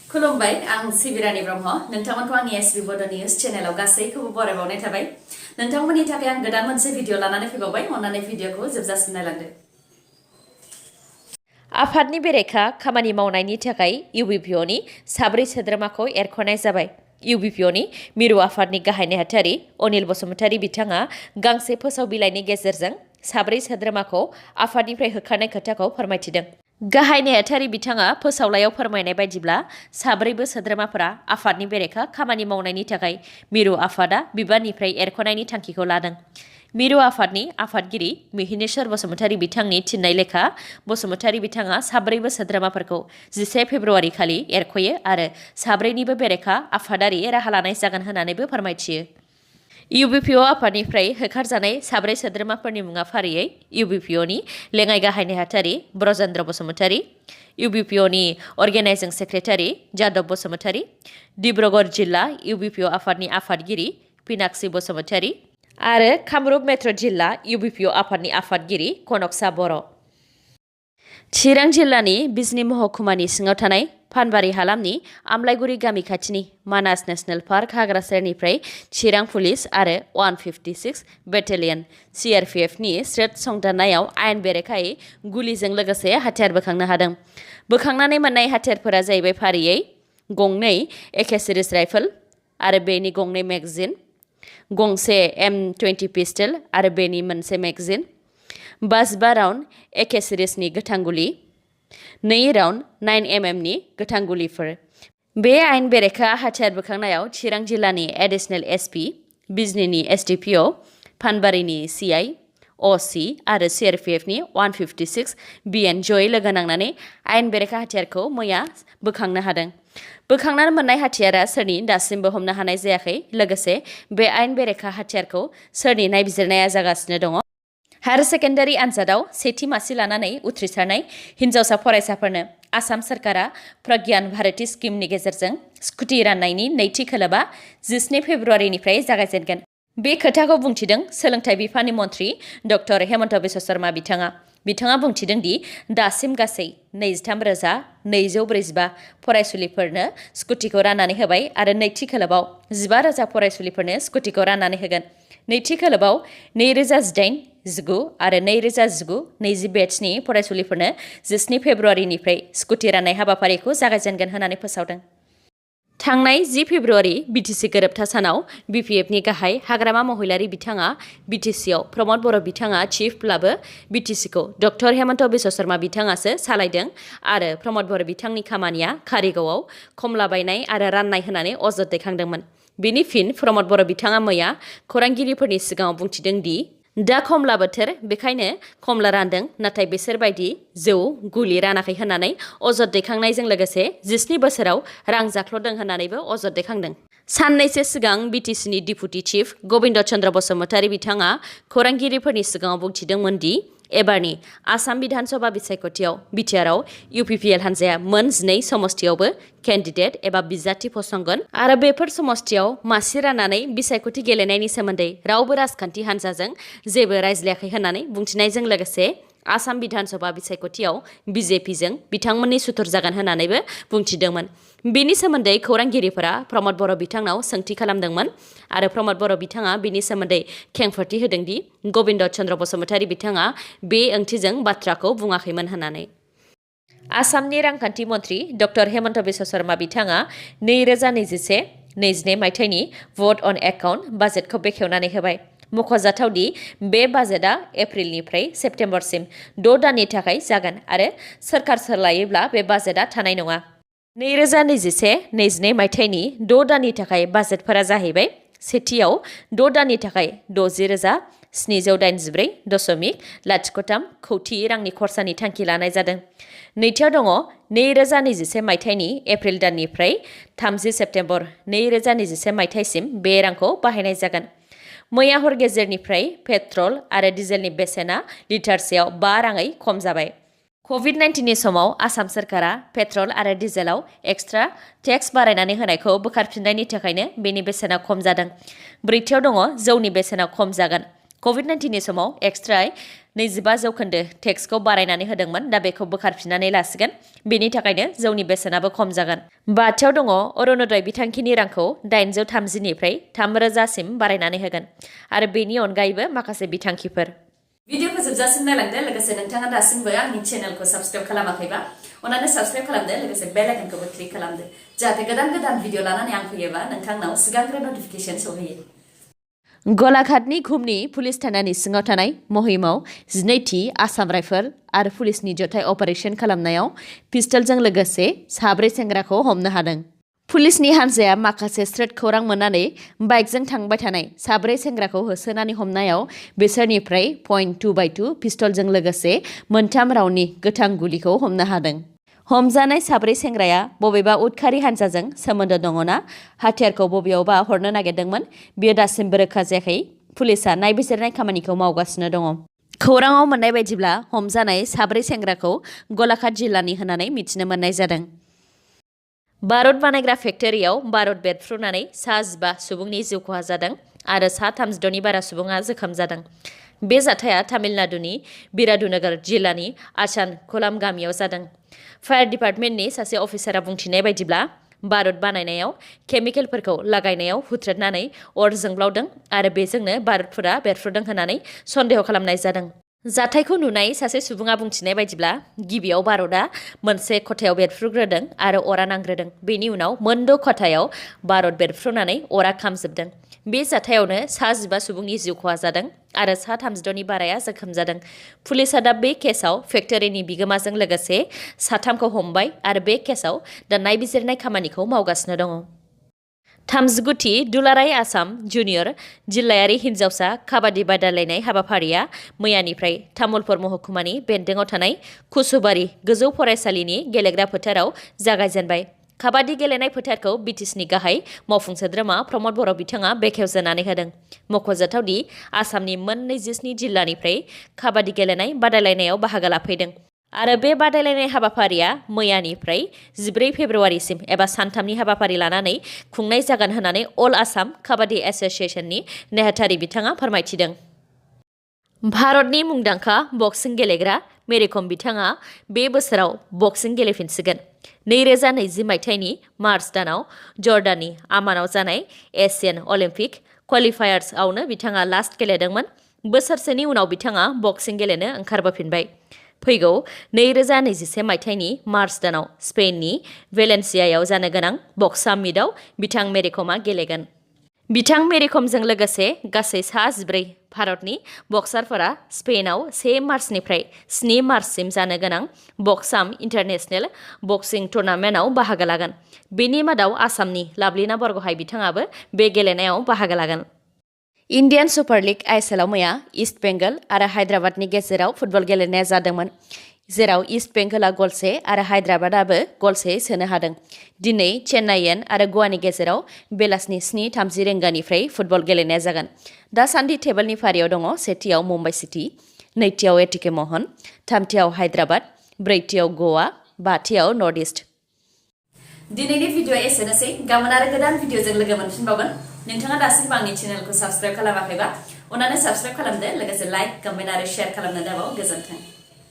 खुलुमबाय आं सिबिरानि ब्रह्म नोंथांमोनखौ आंनि sbbodonews चेनेलाव गासैखौबो बरायबावनाय थाबाय नोंथांमोननि थाखाय आं गोदान मोनसे भिडिअ लानानै फैबावबाय अन्नानै भिडिअखौ जोबजासिम नायलांदो आफादनि बेरेखा खामानि मावनायनि थाखाय UBPO नि साब्रै सोद्रोमाखौ एरख'नाय जाबाय UBPO नि मिरु आफादनि गाहाय नेहाथारि अनिल बसुमतारी बिथाङा गांसे फोसाव बिलाइनि गेजेरजों साब्रै सोद्रोमाखौ आफादनिफ्राय होखारनाय खोथाखौ फोरमायथिदों गाहाय नेहाथारि बिथाङा फोसावलायाव फोरमायनाय बायदिब्ला साब्रैबो सोद्रोमाफोरा आफादनि बेरेखा खामानि मावनायनि थाखाय मिरु आफादा बिबाननिफ्राय एरख'नायनि थांखिखौ लादों मिरु आफादनि आफादगिरि मिहिनेश्वर बसुमतारी बिथांनि थिननाय लेखा बसुमतारी बिथाङा साब्रैबो सोद्रोमाफोरखौ 11 फेब्रुवारि खालि एरख'यो आरो साब्रैनिबो बेरेखा आफादारि राहा लानाय जागोन होननानैबो फोरमायथियो UBPO आफादनिफ्राय होखारजानाय साब्रै सोद्रोमाफोरनि मुङा फारियै UBPO नि लेङाइ गाहाय नेहाथारि ब्रजेन्द्र बसुमतारी UBPO नि अर्गेनाइजिं सेक्रेटारि जादब बसुमतारी डिब्रुगड़ जिल्ला UBPO आफादनि आफादगिरि पिनाक्षी बसुमतारी आरो कामरुप मेट्र' जिल्ला UBPO आफादनि आफादगिरि कनकसा बर' चिरां जिल्लानि बिजनी महकुमानि सिङाव थानाय फानबारि हालामनि आमलायगुरि गामि खाथिनि मानास नेशनेल पार्क हाग्रा सेरनिफ्राय चिरां पुलिस आरो 156 बेटेलियन CRPF नि स्रेद संदाननायाव आयेन बेरेखायै गुलिजों लोगोसे हाथियार बोखांनो हादों बोखांनानै मोननाय हाथियारफोरा जाहैबाय फारियै गंनै AK सिरिज राइफल आरो बेनि गंनै मेगजिन गंसे M20 पिस्टल आरो बेनि मोनसे मेगजिन 52 राउन्ड AK सिरिजनि गोथां गुलि 2 राउन्ड 9mm नि गोथां गुलिफोर बे आयेन बेरेखा हाथियार बोखांनायाव चिरां जिल्लानि एडिशनेल SP बिजनीनि SDPO फानबारिनि CI OC आरो CRPF नि 156 BN जयै लोगो नांनानै आयेन बेरेखा हाथियारखौ मैया बोखांनो हादों बोखांनानै मोननाय हाथियारा सोरनि दासिमबो हमनो हानाय जायाखै लोगोसे बे आयेन बेरेखा हाथियारखौ सोरनि नायबिजिरनाया जागासिनो दङ हायर सेकेन्डारि आनजादाव सेथि मासि लानानै उथ्रिसारनाय हिन्जावसा फरायसाफोरनो आसाम सरकारा प्रज्ञान भारती स्किमनि गेजेरजों स्कुटि राननायनि नैथि खोलोबा 17 फेब्रुवारिनिफ्राय जागायजेनगोन बे खोथाखौ बुंथिदों सोलोंथाइ बिफाननि मन्थ्रि डक्टर हेमन्त बिश्व शर्मा बिथाङा बुंथिदों दि दासिम गासै 23,245 फरायसुलिफोरनो स्कुटिखौ राननानै होबाय आरो नैथि खोलोबाव 15,000 फरायसुलिफोरनो स्कुटिखौ राननानै होगोन नैथि खोलोबाव 2018 19 आरो 2019-20 बेट्सनि फरायसुलिफोरनो 17 फेब्रुवारिनिफ्राय स्कुटि राननाय हाबाफारिखौ जागायजेनगोन होननानै फोसावदों थांनाय 10 फेब्रुवारि BTC गोरोबथा सानाव BPFनि गाहाय हाग्रामा महिलारि बिथाङा BTCआव प्रमद बर' बिथाङा चिफब्लाबो BTCखौ डक्टर हेमन्त बिश्व शर्मा बिथाङासो सालायदों आरो प्रमद बर' बिथांनि खामानिया कारिगावआव खमला बायनाय आरो राननाय होननानै अजद दैखांदोंमोन बेनि फिन प्रमद बर' बिथाङा मैया खौरांगिरिफोरनि सिगाङाव बुंथिदों दि दा खमला बोथोर बेखायनो खमला रानदों नाथाय बिसोर बायदि जौ गुलि रानाखै होननानै अजद दैखांनायजों लोगोसे 17 बोसोराव रां जाख्ल'दों होननानैबो अजद दैखांदों साननैसो सिगां BTCनि डिपुटि चिफ गबिन्द चन्द्र बसुमतारी बिथाङा खौरांगिरिफोरनि सिगाङाव बुंथिदोंमोन दि एबारनि आसाम बिधानसभा बिसायख'थियाव बिटिआरआव UPPL हान्जाया मोन 12 समस्तियावबो केन्डिडेट एबा बिजाथि फसंगोन आरो बेफोर समस्तियाव मासि राननानै बिसायख'थि गेलेनायनि सोमोन्दै रावबो राजखान्थि हान्जाजों जेबो रायज्लायाखै होननानै बुंथिनायजों लोगोसे आसाम बिधानसभा बिसायख'थियाव BJPजों बिथांमोननि सुथुर जागोन होननानैबो बुंथिदोंमोन बेनि सोमोन्दै खौरांगिरिफोरा प्रमद बर' बिथांनाव सोंथि खालामदोंमोन आरो प्रमद बर' बिथाङा बेनि सोमोन्दै खेंफोरथि होदों दि गबिन्द चन्द्र बसुमतारी बिथाङा बे ओंथिजों बाथ्राखौ बुङाखैमोन होननानै आसामनि रांखान्थि मन्थ्रि डक्टर हेमन्त बिश्व शर्मा बिथाङा 2021-22 मायथाइनि भट अन एकाउन्ट बाजेटखौ बेखेवनानै होबाय मख'जाथाव दि बे बाजेटआ एप्रिलनिफ्राय सेप्तेम्बरसिम 6 दाननि थाखाय जागोन आरो सोरखार सोलायोब्ला बे बाजेटआ थानाय नङा 2021-22 मायथाइनि 6 दाननि थाखाय बाजेटफोरा जाहैबाय सेथियाव 6 दाननि थाखाय 60,784.03 कौटि रांनि खरसानि थांखि लानाय जादों नैथियाव दङ 2021 मायथाइनि एप्रिल दाननिफ्राय 30 सेप्तेम्बर 2021 मायथाइसिम बे रांखौ बाहायनाय जागोन मैया हर गेजेरनिफ्राय पेट्रल आरो डिजेलनि बेसेना लिटारसेयाव 5 राङै खम जाबाय COVID-19नि समाव आसाम सरकारा पेट्रल आरो डिजेलाव एक्सट्रा टेक्स बारायनानै होनायखौ बोखारफिननायनि थाखायनो बेनि बेसेना खम जादों ब्रैथियाव दङ जौनि बेसेना खम जागोन COVID-19नि समाव एक्सट्रा 25% टेक्सखौ बारायनानै होदोंमोन दा बेखौ बोखारफिननानै लासिगोन बेनि थाखायनो जौनि बेसेनाबो खम जागोन बाथियाव दङ अरुणोदय बिथांखिनि रांखौ 830 निफ्राय 3000 सिम बारायनानै होगोन आरो बेनि अनगायैबो माखासे बिथांखिफोर भिडिअखौ जोबजासिम नायलांदो लोगोसे नोंथाङा दासिमबो आंनि चेनेलखौ साबस्क्राइब खालामाखैबा अन्नानै साबस्क्राइब खालामदो लोगोसे बेल आइकनखौबो क्लिक खालामदो जाहाथे गोदान भिडिअ लानानै आं फैयोबा नोंथांनाव सिगांग्रो नटिफिकेसन सौहैयो गलाघाटनि घुमनि पुलिस थानानि सिङाव थानाय महिमाव 12थि आसाम राइफल आरो पुलिसनि जथाय अपारेशन खालामनायाव पिस्टलजों लोगोसे 4 सेंग्राखौ हमनो हादों पुलिसनि हान्जाया माखासे स्रोद खौरां मोननानै बाइकजों थांबाय थानाय 4 सेंग्राखौ होसोनानै हमनायाव बिसोरनिफ्राय .2x2 पिस्टलजों लोगोसे 3 राउन्डनि गोथां गुलिखौ हमनो हादों हमजानाय 4 सेंग्राया बबेबा उदखारि हान्जाजों सोमोन्दो दङना हाथियारखौ बबेयावबा हरनो नागिरदोंमोन बेयो दासिमबो रोखा जायाखै पुलिसआ नायबिजिरनाय खामानिखौ मावगासिनो दङ खौराङाव मोननाय बायदिब्ला हमजानाय 4 सेंग्राखौ गलाघाट जिल्लानि होननानै मिथिनो मोननाय जादों बारुद बानायग्रा फेक्टरियाव बारुद बेरफ्रुनानै 15 सुबुंनि जिउ खहा जादों आरो 36नि बारा सुबुङा जोखोम जादों बे जाथाया तामिलनाडुनि बिरादुनगर जिल्लानि आसान कोलाम गामियाव जादों फायार डिपार्टमेन्टनि सासे अफिसारा बुंथिनाय बायदिब्ला बारुद बानायनायाव केमिकेलफोरखौ लागायनायाव हुथ्रेदनानै अर जोंब्लावदों आरो बेजोंनो बारुदफोरा बेरफ्रुदों होननानै सन्देह खालामनाय जादों जाथायखौ नुनाय सासे सुबुङा बुंथिनाय बायदिब्ला गिबियाव बारुदआ मोनसे खथायाव बेरफ्रुग्रोदों आरो अरा नांग्रोदों बेनि उनाव मोनद' खथायाव बारुद बेरफ्रुनानै अरा खामजोबदों बे जाथायावनो 15 सुबुंनि जिउ खहा जादों आरो 36नि बाराया जोखोम जादों पुलिसआ दा बे केसआव फेक्टरिनि बिगोमाजों लोगोसे 3खौ हमबाय आरो बे केसआव दा नायबिजिरनाय खामानिखौ मावगासिनो दङ 39थि दुलाराय आसाम जुनियर जिल्लायारि हिन्जावसा काबादि बादायलायनाय हाबाफारिया मैयानिफ्राय तामुलपुर महकुमानि बेन्दोङाव थानाय कुसुबारि गोजौ फरायसालिनि गेलेग्रा फोथाराव जागायजेनबाय काबादि गेलेनाय फोथारखौ बिटिसिनि गाहाय मावफुं सोद्रोमा प्रमद बर' बिथाङा बेखेवजेननानै होदों मख'जाथावदि आसामनि मोन 27 जिल्लानिफ्राय काबादि गेलेनाय बादायलायनायाव बाहागो लाफैदों आरो बे बादायलायनाय हाबाफारिया मैयानिफ्राय 14 फेब्रुवारिसिम एबा सानथामनि हाबाफारि लानानै खुंनाय जागोन होननानै अल आसाम काबादि एस'सिएशननि नेहाथारि बिथाङा फोरमायथिदों भारतनि मुंदांखा बक्सिं गेलेग्रा मेरी कम बिथाङा बे बोसोराव बक्सिं गेलेफिनसिगोन 2020 मायथाइनि मार्च दानाव जर्डाननि आमानाव जानाय एशियान अलिम्पिक क्वालिफायार्सआवनो बिथाङा लास्ट गेलेदोंमोन बोसोरसेनि उनाव बिथाङा बक्सिं गेलेनो ओंखारबोफिनबाय फैगौ 2021 मायथाइनि मार्च दानाव स्पेननि भेलेन्सियायाव जानो गोनां बक्स सामिटआव बिथां मेरी कमआ गेलेगोन बिथां मेरी कमजों लोगोसे गासै 14 भारतनि बक्सारफोरा स्पेनआव 1 मार्चनिफ्राय 7 मार्चसिम जानो गोनां बक्साम इन्टारनेशनेल बक्सिं टुर्नामेन्टआव बाहागो लागोन बेनि मादाव आसामनि लाभलिना बरग'हाइ बिथाङाबो बे गेलेनायाव बाहागो लागोन इन्डियान सुपार लीग आइएसएलआव मैया इस्ट बेंगल आरो हायद्राबादनि गेजेराव फुटबल गेलेनाया जादोंमोन जेराव इस्ट बेंगलआ गलसे आरो हायद्राबादआबो गलसे सोनो हादों दिनै चेन्नाइयन आरो गवानि गेजेराव बेलासिनि 7:30 रिंगानिफ्राय फुटबल गेलेनाया जागोन दासान्दि टेबोलनि फारियाव दङ सेथियाव मुम्बाइ सिटी नैथियाव एटिके महन थामथियाव हायद्राबाद ब्रैथियाव गवा बाथियाव नर्थ इस्ट दिनैनि भिडिअ एसेनोसै गाबोन आरो गोदान भिडिअजों लोगो मोनफिनबावगोन नोंथाङा दासिमबो आंनि चेनेलखौ साबस्क्राइब खालामाखैबा अन्नानै साबस्क्राइब खालामदो लोगोसे लाइक कमेन्ट आरो शेयार खालामनो दाबाव गोजोन्थों